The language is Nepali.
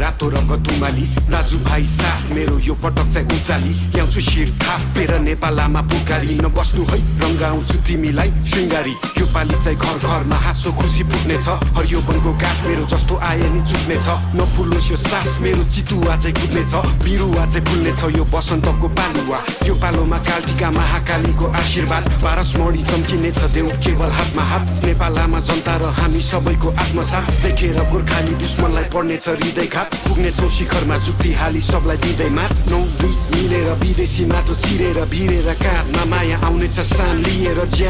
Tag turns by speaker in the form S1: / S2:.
S1: रातो रङ्ग तुमाली दाजुभाइ साथ मेरो यो पटक चाहिँ उचाली ल्याउँछु शिर थापेर नेपालमा पुकारी नबस्नु है रङ्गाउँछु तिमीलाई श्रृङ्गारी यो पाली चाहिँ घर घरमा हाँसो खुसी पुग्नेछ हरियो वनको गाछ मेरो जस्तो आए नि चुक्नेछ नफुलोस् यो सास मेरो चितुवा चाहिँ कुद्नेछ बिरुवा चाहिँ फुल्नेछ यो बसन्तको पालुवा यो पालोमा कालटिका महाकालीको आशीर्वाद पारस मणि चम्किनेछ देऊ केवल हातमा हात नेपालमा जनता र हामी सबैको आत्मसाथ देखेर गोर्खाली दुश्मनलाई पर्नेछ हृदयघात पुग्नेछौँ शिखरमा जुक्ति हाली सबलाई दिँदै मात 9-2 मिलेर विदेशी माटो चिरेर भिरेर काँधमा माया आउनेछ सान लिएर